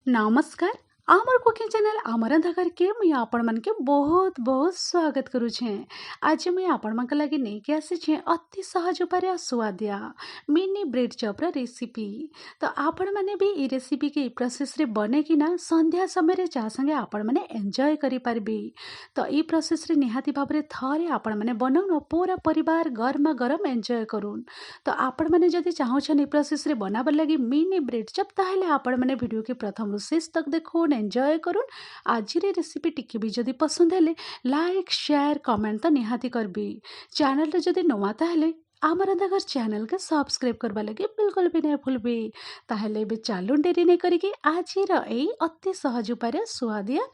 ନମସ୍କାର, ଆମର cooking channel ଆମ ରନ୍ଧାଘରକେ ମୁଇଁ ଆପଣମାନକେ ବହୁତ ବହୁତ ସ୍ୱାଗତ କରୁଛେଁ। ଆଜି ମୁଇଁ ଆପଣମାନଙ୍କ ଲାଗି ନେଇକି ଆସିଛେଁ ଅତି ସହଜ ଉପାୟରେ ଆଉ ସୁଆଦିଆ ମିନି ବ୍ରେଡ୍ ଚପ୍ର ରେସିପି। ତ ଆପଣମାନେ ବି ଏଇ ରେସିପିକେ ଏଇ ପ୍ରୋସେସ୍ରେ ବନେଇକିନା ସନ୍ଧ୍ୟା ସମୟରେ ଚା ସାଙ୍ଗେ ଆପଣମାନେ ଏନ୍ଜୟ କରିପାରିବେ। ତ ଏଇ ପ୍ରୋସେସ୍ରେ ନିହାତି ଭାବରେ ଥରେ ଆପଣମାନେ ବନଉନ, ପୁରା ପରିବାର ଗରମା ଗରମ ଏନ୍ଜୟ କରୁନ୍। ତ ଆପଣମାନେ ଯଦି ଚାହୁଁଛନ୍ ଏଇ ପ୍ରୋସେସ୍ରେ ବନାବାର ଲାଗି ମିନି ବ୍ରେଡ୍ ଚପ୍, ତାହେଲେ ଆପଣମାନେ ଭିଡ଼ିଓକେ ପ୍ରଥମରୁ ଶେଷ ତକ୍ ଦେଖୁନ୍, ଏନ୍ଜୟ କରୁନ୍। ଆଜିର ରେସିପି ଟିକେ ବି ଯଦି ପସନ୍ଦ ହେଲେ ଲାଇକ୍, ସେୟାର, କମେଣ୍ଟ ତ ନିହାତି କରବି। ଚ୍ୟାନେଲରେ ଯଦି ନୂଆ, ତାହେଲେ ଆମ ରନ୍ଧାଘର ଚ୍ୟାନେଲକେ ସବସ୍କ୍ରାଇବ୍ କରବା ଲାଗି ବିଲକୁଲ ବି ନାଇଁ ଭୁଲବି। ତାହେଲେ ଏବେ ଚାଲୁନ୍, ଡେରି ନାଇଁ କରିକି ଆଜିର ଏଇ ଅତି ସହଜ ଉପାୟରେ ସୁଆଦିଆ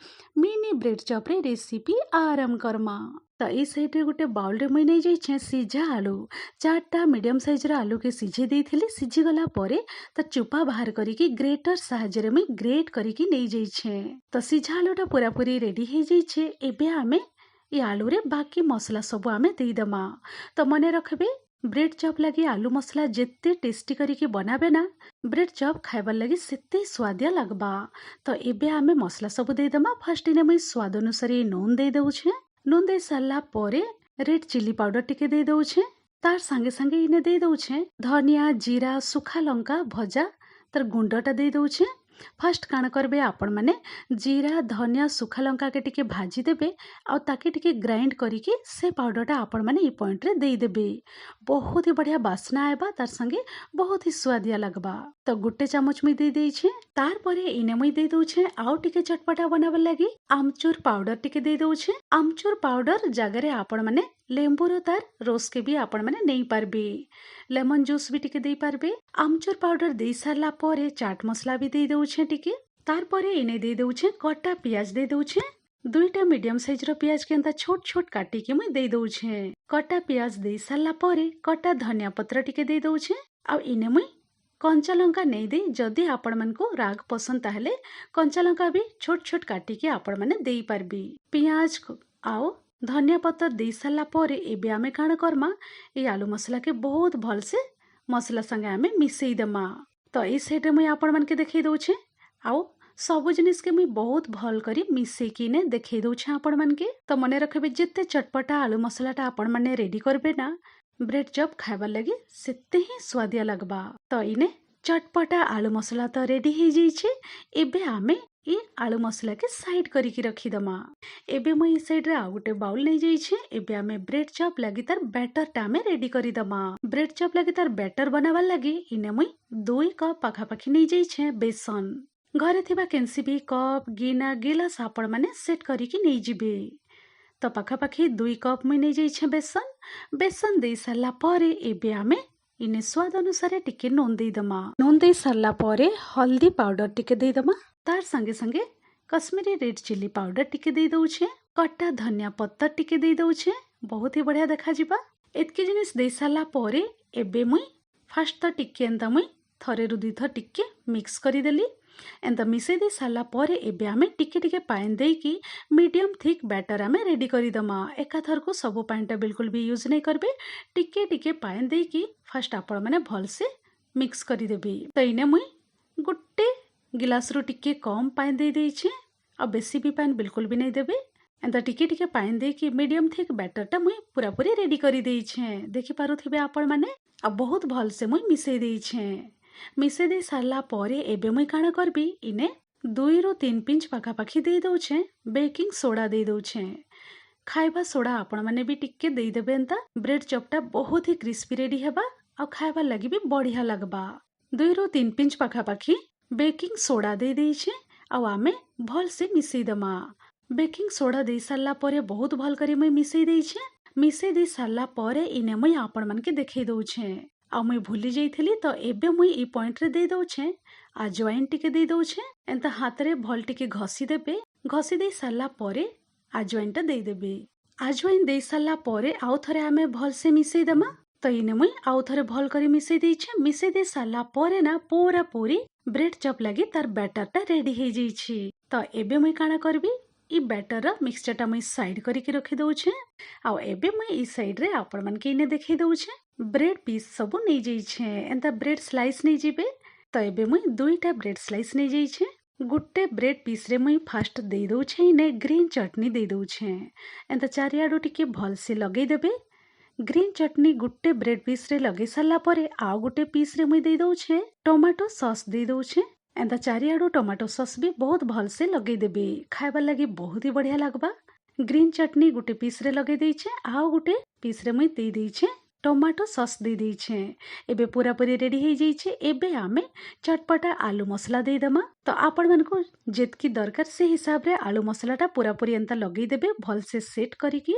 ମିନି ବ୍ରେଡ୍ ଚପ୍ରେ ରେସିପି ଆରମ୍ଭ କର୍ମା। ତ ଏଇ ସାଇଡ଼୍ରେ ଗୋଟେ ବାଉଲରେ ମୁଇଁ ନେଇଯାଇଛେଁ ସିଝା ଆଳୁ। ଚାରିଟା ମିଡ଼ିୟମ୍ ସାଇଜ୍ର ଆଲୁକେ ସିଝେଇ ଦେଇଥିଲି। ସିଝିଗଲା ପରେ ତା ଚୋପା ବାହାର କରିକି ଗ୍ରେଟର ସାହାଯ୍ୟରେ ମୁଇଁ ଗ୍ରେଟ୍ କରିକି ନେଇଯାଇଛେଁ। ତ ସିଝା ଆଲୁଟା ପୁରାପୁରି ରେଡ଼ି ହେଇଯାଇଛେ। ଏବେ ଆମେ ଏ ଆଲୁରେ ବାକି ମସଲା ସବୁ ଆମେ ଦେଇଦେମା। ତ ମନେ ରଖିବେ, ବ୍ରେଡ୍ ଚପ୍ ଲାଗି ଆଲୁ ମସଲା ଯେତେ ଟେଷ୍ଟି କରିକି ବନାବେ ନା, ବ୍ରେଡ୍ ଚପ୍ ଖାଇବାର୍ ଲାଗି ସେତେ ସୁଆଦିଆ ଲାଗ୍ବା। ତ ଏବେ ଆମେ ମସଲା ସବୁ ଦେଇଦେମା। ଫାର୍ଷ୍ଟ ଇନେ ମୁଇଁ ସ୍ୱାଦ ଅନୁସାରେ ନୁନ୍ ଦେଇ ଦଉଛେଁ। ନୁନ୍ ଦେଇ ସାରିଲା ପରେ ରେଡ୍ ଚିଲି ପାଉଡର ଟିକେ ଦେଇ ଦଉଛେଁ। ତାର ସାଙ୍ଗେ ସାଙ୍ଗେ ଇନେ ଦେଇ ଦଉଛେଁ ଧନିଆ, ଜିରା, ଶୁଖା ଲଙ୍କା ଭଜା ତାର ଗୁଣ୍ଡଟା ଦେଇ ଦଉଛେଁ। ଫାର୍ଷ୍ଟ କାଣା କରିବେ ଆପଣମାନେ, ଜିରା, ଧନିଆ, ଶୁଖା ଲଙ୍କାକେ ଟିକେ ଭାଜିଦେବେ ଆଉ ତାକେ ଟିକେ ଗ୍ରାଇଣ୍ଡ କରିକି ସେ ପାଉଡରଟା ଆପଣମାନେ ଏଇ ପଏଣ୍ଟରେ ଦେଇଦେବେ। ବହୁତ ହି ବଢ଼ିଆ ବାସ୍ନା ଆଇବା, ତାର ସାଙ୍ଗେ ବହୁତ ହି ସୁଆଦିଆ ଲାଗ୍ବା। ତ 1 ଚାମଚ ମୁଇଁ ଦେଇ ଦେଇଛେଁ। ତାରପରେ ଇନେ ମୁଇଁ ଦେଇ ଦଉଛେଁ ଆଉ ଟିକେ ଚଟପଟା ବନାବାର ଲାଗି ଆମଚୁର ପାଉଡର ଟିକେ ଦେଇ ଦଉଛେଁ। ଆମଚୁର ପାଉଡର ଜାଗାରେ ଆପଣମାନେ ଲେମ୍ବୁର ତାର ରସକେ ବି ଆପଣମାନେ ନେଇପାରିବେ, ଲେମନ ଜୁସ୍ ବି ଟିକେ ଦେଇପାରିବେ। ଆମଚୁର ପାଉଡର ଦେଇ ସାରିଲା ପରେ ଚାଟ୍ ମସଲା ବି ଦେଇ ଦଉଛେଁ ଟିକେ। ତାରପରେ ଇନେ ଦେଇ ଦଉଛେଁ କଟା ପିଆଜ ଦେଇ ଦଉଛେଁ। ଦୁଇଟା ମିଡିୟମ ସାଇଜର ପିଆଜ କେନ୍ତା ଛୋଟ ଛୋଟ କାଟିକି ମୁଇଁ ଦେଇ ଦଉଛେଁ। କଟା ପିଆଜ ଦେଇ ସାରିଲା ପରେ କଟା ଧନିଆ ପତ୍ର ଟିକେ ଦେଇ ଦଉଛେଁ। ଆଉ ଇନେ ମୁଇଁ କଞ୍ଚା ଲଙ୍କା ନେଇ ଦେଇ, ଯଦି ଆପଣମାନଙ୍କୁ ରାଗ ପସନ୍ଦ, ତାହେଲେ କଞ୍ଚା ଲଙ୍କା ବି ଛୋଟ ଛୋଟ କାଟିକି ଆପଣମାନେ ଦେଇପାରିବେ। ପିଆଜ ଆଉ ଧନିଆ ପତ୍ର ଦେଇ ସାରିଲା ପରେ ଏବେ ଆମେ କାଣା କର୍ମା, ଏଇ ଆଲୁ ମସଲାକେ ବହୁତ ଭଲସେ ମସଲା ସାଙ୍ଗେ ଆମେ ମିଶେଇ ଦେମା। ତ ଏଇ ସାଇଡ଼୍ରେ ମୁଇଁ ଆପଣମାନକେ ଦେଖେଇ ଦଉଛେଁ ଆଉ ସବୁ ଜିନିଷକେ ମୁଇଁ ବହୁତ ଭଲ କରି ମିଶେଇକିନେ ଦେଖେଇ ଦଉଛେଁ ଆପଣମାନକେ। ତ ମନେ ରଖିବେ, ଯେତେ ଚଟପଟା ଆଲୁ ମସଲାଟା ଆପଣମାନେ ରେଡ଼ି କରିବେ ନା, ବ୍ରେଡ୍ ଚପ୍ ଖାଇବାର୍ ଲାଗି ସେତେ ହିଁ ସୁଆଦିଆ ଲାଗ୍ବା। ତ ଇନେ ଚଟପଟା ଆଳୁ ମସଲା ତ ରେଡ଼ି ହେଇଯାଇଛେ। ଏବେ ଆମେ ଇ ଆଳୁ ମସଲାକେ ସାଇଡ୍ କରିକି ରଖିଦେମା। ଏବେ ମୁଇଁ ଏଇ ସାଇଡ଼୍ରେ ଆଉ ଗୋଟେ ବାଉଲ୍ ନେଇଯାଇଛେ। ଏବେ ଆମେ ବ୍ରେଡ୍ ଚପ୍ ଲାଗି ତାର ବ୍ୟାଟରଟା ଆମେ ରେଡ଼ି କରିଦେମା। ବ୍ରେଡ୍ ଚପ୍ ଲାଗି ତାର ବ୍ୟାଟର ବନାବାର୍ ଲାଗି ଇନେ ମୁଇଁ 2 କପ୍ ପାଖାପାଖି ନେଇଯାଇଛେ ବେସନ। ଘରେ ଥିବା କେନ୍ସି ବି କପ୍, ଗିନା, ଗିଲାସ ଆପଣମାନେ ସେଟ୍ କରିକି ନେଇଯିବେ। ତ ପାଖାପାଖି 2 କପ୍ ମୁଇଁ ନେଇଯାଇଛେ ବେସନ। ବେସନ ଦେଇ ସାରିଲା ପରେ ଏବେ ଆମେ ଇନେ ସ୍ୱାଦ ଅନୁସାରେ ଟିକେ ନୁନ୍ ଦେଇଦେମା। ନୁନ୍ ଦେଇ ସାରିଲା ପରେ ହଳଦୀ ପାଉଡର ଟିକେ ଦେଇଦେମା। ତାର ସାଙ୍ଗେ ସାଙ୍ଗେ କଶ୍ମୀରୀ ରେଡ୍ ଚିଲି ପାଉଡର ଟିକେ ଦେଇ ଦଉଛେ। କଟା ଧନିଆ ପତ୍ର ଟିକେ ଦେଇ ଦଉଛେ, ବହୁତ ହି ବଢ଼ିଆ ଦେଖାଯିବା। ଏତ୍କି ଜିନିଷ ଦେଇ ସାରିଲା ପରେ ଏବେ ମୁଇଁ ଫାର୍ଷ୍ଟ ତ ଟିକେ ଏନ୍ତା ମୁଇଁ ଥରେରୁ ଦୁଇଥର ଟିକେ ମିକ୍ସ କରିଦେଲି। ଏନ୍ତା ମିଶେଇ ଦେଇ ସାରିଲା ପରେ ଏବେ ଆମେ ଟିକେ ଟିକେ ପାଏନ୍ ଦେଇକି ମିଡ଼ିୟମ୍ ଥିକ୍ ବ୍ୟାଟର ଆମେ ରେଡ଼ି କରିଦେମା। ଏକାଥରକୁ ସବୁ ପାଣିଟା ବିଲକୁଲ ବି ୟୁଜ୍ ନାଇଁ କରିବେ। ଟିକେ ଟିକେ ପାଏନ୍ ଦେଇକି ଫାର୍ଷ୍ଟ ଆପଣମାନେ ଭଲସେ ମିକ୍ସ କରିଦେବେ। ତ ଏଇନେ ମୁଇଁ ଗୋଟେ ଗିଲାସରୁ ଟିକେ କମ୍ ପାଏନ୍ ଦେଇ ଦେଇଛେ ଆଉ ବେଶୀ ବି ପାଏନ୍ ବିଲକୁଲ ବି ନାଇଁ ଦେବେ। ଏନ୍ତା ଟିକେ ଟିକେ ପାଏନ୍ ଦେଇକି ମିଡ଼ିୟମ୍ ଥିକ୍ ବ୍ୟାଟରଟା ମୁଇଁ ପୁରାପୁରି ରେଡ଼ି କରିଦେଇଛେଁ। ଦେଖିପାରୁଥିବେ ଆପଣମାନେ, ଆଉ ବହୁତ ଭଲସେ ମୁଇଁ ମିଶେଇ ଦେଇଛେଁ। ମିଶେଇ ଦେଇ ସାରିଲା ପରେ ଏବେ ମୁଇଁ କାଣା କରିବି, ଇନେ 2ରୁ 3 ପିଞ୍ଚ ପାଖାପାଖି ଦେଇ ଦଉଛେଁ ବେକିଂ ସୋଡ଼ା ଦେଇ ଦଉଛେଁ। ଖାଇବା ସୋଡ଼ା ଆପଣମାନେ ବି ଟିକେ ଦେଇଦେବେ। ଏନ୍ତା ବ୍ରେଡ୍ ଚପ୍ଟା ବହୁତ ହି କ୍ରିସ୍ପି ରେଡ଼ି ହେବା ଆଉ ଖାଇବାର୍ ଲାଗି ବି ବଢ଼ିଆ ଲାଗ୍ବା। 2ରୁ 3 ପିଞ୍ଚ ପାଖାପାଖି ବେକିଂ ସୋଡ଼ା ଦେଇ ଦେଇଛେଁ ଆଉ ଆମେ ଭଲସେ ମିଶେଇ ଦେମା। ବେକିଂ ସୋଡ଼ା ଦେଇ ସାରିଲା ପରେ ବହୁତ ଭଲ କରି ମୁଇଁ ମିଶେଇ ଦେଇଛେଁ। ମିଶେଇ ଦେଇ ସାରିଲା ପରେ ଇନେ ମୁଇଁ ଆପଣମାନକେ ଦେଖେଇ ଦଉଛେଁ। ଆଉ ମୁଇଁ ଭୁଲି ଯାଇଥିଲି, ତ ଏବେ ମୁଇଁ ଏଇ ପଏଣ୍ଟରେ ଦେଇ ଦଉଛେଁ ଆଜୱାଇନ୍ ଟିକେ ଦେଇ ଦଉଛେଁ। ଏନ୍ତା ହାତରେ ଭଲ ଟିକେ ଘଷି ଦେବେ। ଘଷି ଦେଇ ସାରିଲା ପରେ ଆଜୱାଇନ୍ଟା ଦେଇଦେବେ। ଆଜୱାଇନ୍ ଦେଇ ସାରିଲା ପରେ ଆଉ ଥରେ ଆମେ ଭଲସେ ମିଶେଇ ଦେମା। ତ ଇନେ ମୁଇଁ ଆଉ ଥରେ ଭଲ କରି ମିଶେଇ ଦେଇଛେଁ। ମିଶେଇ ଦେଇ ସାରିଲା ପରେ ନା ପୁରା ପୁରି ବ୍ରେଡ୍ ଚପ୍ ଲାଗି ତାର ବ୍ୟାଟରଟା ରେଡ଼ି ହେଇଯାଇଛି। ତ ଏବେ ମୁଇଁ କାଣା କରିବି, ଇ ବ୍ୟାଟରର ମିକ୍ସଚରଟା ମୁଇଁ ସାଇଡ୍ କରିକି ରଖି ଦଉଛେଁ। ଆଉ ଏବେ ମୁଇଁ ଇ ସାଇଡ୍ରେ ଆପଣମାନକେ ଇନେ ଦେଖେଇ ଦଉଛେଁ, ବ୍ରେଡ୍ ପିସ୍ ସବୁ ନେଇଯାଇଛେଁ। ଏନ୍ତା ବ୍ରେଡ୍ ସ୍ଲାଇସ୍ ନେଇଯିବେ। ତ ଏବେ ମୁଇଁ ଦୁଇଟା ବ୍ରେଡ୍ ସ୍ଲାଇସ୍ ନେଇଯାଇଛେଁ। ଗୋଟେ ବ୍ରେଡ୍ ପିସ୍ରେ ମୁଇଁ ଫାଷ୍ଟ ଦେଇ ଦଉଛେଁ, ଇନେ ଗ୍ରୀନ୍ ଚଟନି ଦେଇ ଦଉଛେଁ। ଏନ୍ତା ଚାରିଆଡ଼ୁ ଟିକେ ଭଲସେ ଲଗେଇଦେବେ। ଗ୍ରୀନ୍ ଚଟନି ଗୋଟେ ବ୍ରେଡ୍ ପିସ୍ରେ ଲଗେଇ ସାରିଲା ପରେ ଆଉ ଗୋଟେ ପିସ୍ରେ ମୁଇଁ ଦେଇ ଦଉଛେଁ, ଟମାଟୋ ସସ୍ ଦେଇ ଦଉଛେଁ। ଏନ୍ତା ଚାରିଆଡ଼ୁ ଟମାଟୋ ସସ୍ ବି ବହୁତ ଭଲସେ ଲଗେଇଦେବେ। ଖାଇବାର୍ ଲାଗି ବହୁତ ହି ବଢ଼ିଆ ଲାଗ୍ବା। ଗ୍ରୀନ୍ ଚଟନି ଗୋଟେ ପିସ୍ରେ ଲଗେଇ ଦେଇଛେଁ, ଆଉ ଗୋଟେ ପିସ୍ରେ ମୁଇଁ ଦେଇ ଦେଇଛେଁ, ଟମାଟୋ ସସ୍ ଦେଇ ଦେଇଛେଁ। ଏବେ ପୁରାପୁରି ରେଡ଼ି ହେଇଯାଇଛେ। ଏବେ ଆମେ ଚଟପଟା ଆଲୁ ମସଲା ଦେଇଦେମା। ତ ଆପଣମାନଙ୍କୁ ଯେତ୍କି ଦରକାର, ସେ ହିସାବରେ ଆଳୁ ମସଲାଟା ପୁରାପୁରି ଏନ୍ତା ଲଗେଇଦେବେ ଭଲସେ ସେଟ୍ କରିକି।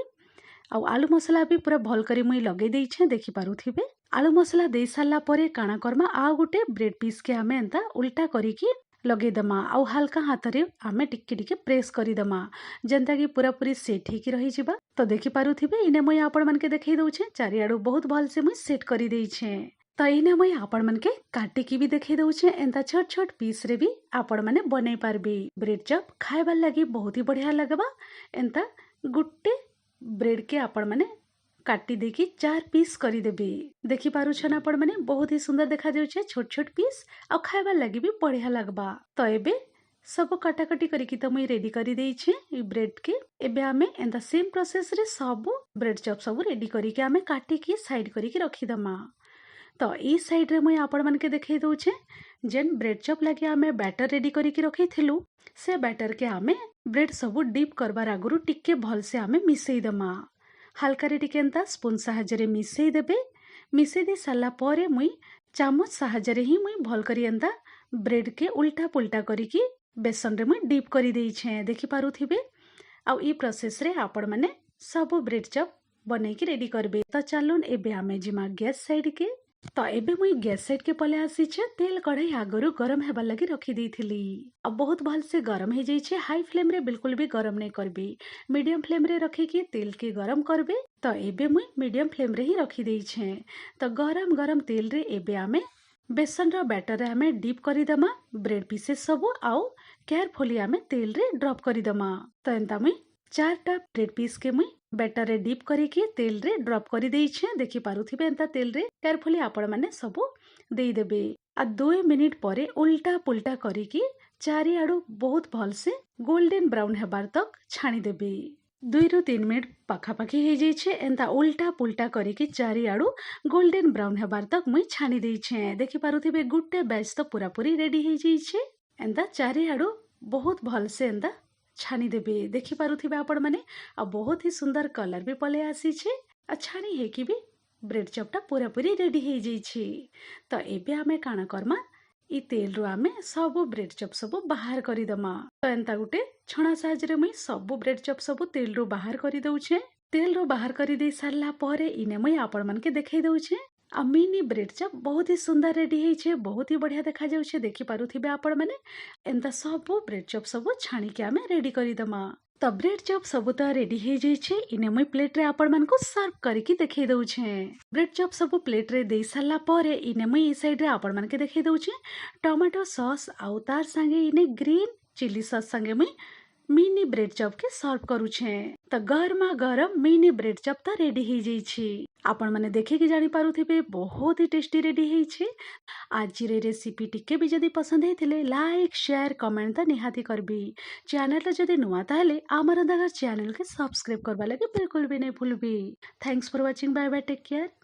ଆଉ ଆଳୁ ମସଲା ବି ପୁରା ଭଲ କରି ମୁଇଁ ଲଗେଇ ଦେଇଛେଁ, ଦେଖିପାରୁଥିବେ। ଆଳୁ ମସଲା ଦେଇ ସାରିଲା ପରେ କାଣା କର୍ମା, ଆଉ ଗୋଟେ ବ୍ରେଡ୍ ପିସ୍କେ ଆମେ ଏନ୍ତା ଉଲ୍ଟା କରିକି ଲଗେଇଦେମା ଆଉ ହାଲକା ହାତରେ ଆମେ ଟିକେ ଟିକେ ପ୍ରେସ୍ କରିଦେମା, ଯେନ୍ତାକି ପୁରାପୁରି ସେଟ୍ ହେଇକି ରହିଯିବା। ତ ଦେଖିପାରୁଥିବେ, ଇନେ ମୁଇଁ ଆପଣମାନକେ ଦେଖେଇ ଦଉଛେଁ, ଚାରିଆଡ଼ୁ ବହୁତ ଭଲସେ ମୁଇଁ ସେଟ୍ କରିଦେଇଛେଁ। ତ ଏଇନେ ମୁଇଁ ଆପଣମାନକେ କାଟିକି ବି ଦେଖେଇ ଦଉଛେଁ। ଏନ୍ତା ଛୋଟ ଛୋଟ ପିସ୍ରେ ବି ଆପଣମାନେ ବନେଇ ପାରବେ। ବ୍ରେଡ୍ ଚପ୍ ଖାଇବାର୍ ଲାଗି ବହୁତ ହି ବଢ଼ିଆ ଲାଗ୍ବା। ଏନ୍ତା ଗୋଟେ ବ୍ରେଡ୍କେ ଆପଣମାନେ କାଟି ଦେଇକି ଚାର ପିସ୍ କରିଦେବେ। ଦେଖିପାରୁଛନ୍ ଆପଣମାନେ, ବହୁତ ହି ସୁନ୍ଦର ଦେଖାଯାଉଛେ ଛୋଟ ଛୋଟ ପିସ୍ ଆଉ ଖାଇବାର୍ ଲାଗି ବି ବଢ଼ିଆ ଲାଗ୍ବା। ତ ଏବେ ସବୁ କଟାକଟି କରିକି ତ ମୁଇଁ ରେଡି କରିଦେଇଛେ ଏଇ ବ୍ରେଡ୍କେ। ଏବେ ଆମେ ଏନ୍ତା ସେମ୍ ପ୍ରୋସେସ୍ରେ ସବୁ ବ୍ରେଡ୍ ଚପ୍ ସବୁ ରେଡି କରିକି ଆମେ କାଟିକି ସାଇଡ୍ କରିକି ରଖିଦେମା। ତ ଏଇ ସାଇଡ଼୍ରେ ମୁଇଁ ଆପଣମାନକେ ଦେଖେଇ ଦଉଛେ, ଯେନ୍ ବ୍ରେଡ୍ ଚପ୍ ଲାଗି ଆମେ ବ୍ୟାଟର ରେଡି କରିକି ରଖିଥିଲୁ, ସେ ବ୍ୟାଟରକେ ଆମେ ବ୍ରେଡ୍ ସବୁ ଡିପ୍ କରବାର ଆଗରୁ ଟିକେ ଭଲସେ ଆମେ ମିଶେଇ ଦେମା। ହାଲକାରେ ଟିକେ ଏନ୍ତା ସ୍ପୁନ୍ ସାହାଯ୍ୟରେ ମିଶେଇ ଦେବେ। ମିଶେଇ ଦେଇ ସାରିଲା ପରେ ମୁଇଁ ଚାମଚ ସାହାଯ୍ୟରେ ହିଁ ମୁଇଁ ଭଲ କରି ଏନ୍ତା ବ୍ରେଡ୍କେ ଉଲ୍ଟା ପୁଲ୍ଟା କରିକି ବେସନରେ ମୁଇଁ ଡିପ୍ କରିଦେଇଛେଁ, ଦେଖିପାରୁଥିବେ। ଆଉ ଇ ପ୍ରୋସେସ୍ରେ ଆପଣମାନେ ସବୁ ବ୍ରେଡ୍ ଚପ୍ ବନେଇକି ରେଡି କରିବେ। ତ ଚାଲୁନ୍, ଏବେ ଆମେ ଯିମା ଗ୍ୟାସ୍ ସାଇଡ଼୍କେ। ତ ଏବେ ମୁଇଁ ଗ୍ୟାସ୍ ସାଇଡ଼୍କେ ପଲେଇ ଆସିଛେ। ତେଲ କଢ଼େଇ ଆଗରୁ ଗରମ ହେବାର ଲାଗି ରଖିଦେଇଥିଲି ଆଉ ବହୁତ ଭଲସେ ଗରମ ହେଇଯାଇଛେ। ହାଇ ଫ୍ଲେମ୍ରେ ବିଲକୁଲ ବି ଗରମ ନାଇଁ କରିବି, ମିଡ଼ିୟମ୍ ଫ୍ଲେମ୍ରେ ରଖିକି ତେଲକେ ଗରମ କରିବେ। ତ ଏବେ ମୁଇଁ ମିଡ଼ିୟମ୍ ଫ୍ଲେମ୍ରେ ହିଁ ରଖିଦେଇଛେଁ। ତ ଗରମ ଗରମ ତେଲରେ ଏବେ ଆମେ ବେସନର ବ୍ୟାଟରରେ ଆମେ ଡିପ୍ କରିଦେମା ବ୍ରେଡ୍ ପିସେସ୍ ସବୁ ଆଉ କେୟାରଫୁଲି ଆମେ ତେଲରେ ଡ୍ରପ୍ କରିଦେମା। ତ ଏନ୍ତା ମୁଇଁ ଚାରଟା ବ୍ରେଡ୍ ପିସ୍କେ ମୁଇଁ ବ୍ୟାଟରରେ ଡିପ୍ କରିକି ତେଲରେ ଡ୍ରପ୍ କରିଦେଇଛେଁ, ଦେଖିପାରୁଥିବେ। ଏନ୍ତା ତେଲରେ କେୟାରଫୁଲି ଆପଣମାନେ ସବୁ ଦେଇଦେବେ ଆଉ 2 ମିନିଟ୍ ପରେ ଉଲ୍ଟା ପୁଲ୍ଟା କରିକି ଚାରିଆଡ଼ୁ ବହୁତ ଭଲସେ ଗୋଲ୍ଡେନ୍ ବ୍ରାଉନ୍ ହେବାର ତକ୍ ଛାଣିଦେବେ। 2ରୁ 3 ମିନିଟ୍ ପାଖାପାଖି ହେଇଯାଇଛେ। ଏନ୍ତା ଉଲ୍ଟା ପୁଲ୍ଟା କରିକି ଚାରିଆଡ଼ୁ ଗୋଲ୍ଡେନ୍ ବ୍ରାଉନ୍ ହେବାର ତକ୍ ମୁଇଁ ଛାଣି ଦେଇଛେଁ, ଦେଖିପାରୁଥିବେ। ଗୋଟେ ବ୍ୟାଚ୍ ତ ପୁରାପୁରି ରେଡି ହେଇଯାଇଛେ। ଏନ୍ତା ଚାରିଆଡ଼ୁ ବହୁତ ଭଲସେ ଏନ୍ତା ଛାଣିଦେବେ, ଦେଖିପାରୁଥିବେ ଆପଣମାନେ। ଆଉ ବହୁତ ହି ସୁନ୍ଦର କଲର୍ ବି ପଲେଇ ଆସିଛେ ଆଉ ଛାଣି ହେଇକି ବି ବ୍ରେଡ୍ ଚପ୍ଟା ପୁରାପୁରି ରେଡି ହେଇଯାଇଛି। ତ ଏବେ ଆମେ କାଣା କର୍ମା, ଇ ତେଲରୁ ଆମେ ସବୁ ବ୍ରେଡ୍ ଚପ୍ ସବୁ ବାହାର କରିଦେମା। ତ ଏନ୍ତା ଗୋଟେ ଛଣା ସାହାଯ୍ୟରେ ମୁଇଁ ସବୁ ବ୍ରେଡ୍ ଚପ୍ ସବୁ ତେଲରୁ ବାହାର କରିଦଉଛେଁ। ତେଲରୁ ବାହାର କରିଦେଇ ସାରିଲା ପରେ ଇନେ ମୁଇଁ ଆପଣମାନକେ ଦେଖେଇ ଦଉଛେଁ। ଆଉ ମିନି ବ୍ରେଡ୍ ଚପ୍ ବହୁତ ହି ସୁନ୍ଦର ରେଡି ହେଇଛେ, ବହୁତ ହି ବଢ଼ିଆ ଦେଖାଯାଉଛେ, ଦେଖିପାରୁଥିବେ ଆପଣମାନେ। ଏନ୍ତା ସବୁ ବ୍ରେଡ୍ ଚପ୍ ସବୁ ଛାଣିକି ଆମେ ରେଡି କରିଦେମା। ତ ବ୍ରେଡ୍ ଚପ୍ ସବୁ ତ ରେଡି ହେଇଯାଇଛେ। ଇନେ ମୁଇଁ ପ୍ଲେଟ୍ରେ ଆପଣମାନଙ୍କୁ ସର୍ଭ କରିକି ଦେଖେଇ ଦଉଛେଁ। ବ୍ରେଡ୍ ଚପ୍ ସବୁ ପ୍ଲେଟ୍ରେ ଦେଇ ସାରିଲା ପରେ ଇନେ ମୁଇଁ ଏଇ ସାଇଡ଼୍ରେ ଆପଣମାନକେ ଦେଖେଇ ଦଉଛେଁ, ଟମାଟୋ ସସ୍ ଆଉ ତାର ସାଙ୍ଗେ ଇନେ ଗ୍ରୀନ୍ ଚିଲି ସସ୍ ସାଙ୍ଗେ ମୁଇଁ ମିନି ବ୍ରେଡ୍ ଚପ୍କେ ସର୍ଭ କରୁଛେଁ। ତ ଗରମା ଗରମ ମିନି ବ୍ରେଡ୍ ଚପ୍ ତ ରେଡି ହେଇଯାଇଛି। ଆପଣମାନେ ଦେଖିକି ଜାଣିପାରୁଥିବେ, ବହୁତ ହି ଟେଷ୍ଟି ରେଡି ହେଇଛି। ଆଜିର ରେସିପି ଟିକେ ବି ଯଦି ପସନ୍ଦ ହେଇଥିଲେ, ଲାଇକ୍, ସେୟାର, କମେଣ୍ଟ ତ ନିହାତି କରିବି। ଚ୍ୟାନେଲରେ ଯଦି ନୂଆ, ତାହେଲେ ଆମର ଦାଗର ଚ୍ୟାନେଲକେ ସବସ୍କ୍ରାଇବ କରବା ଲାଗି ବିଲକୁଲ ବି ନାଇଁ ଭୁଲବି। Thanks for watching. Bye bye, take care.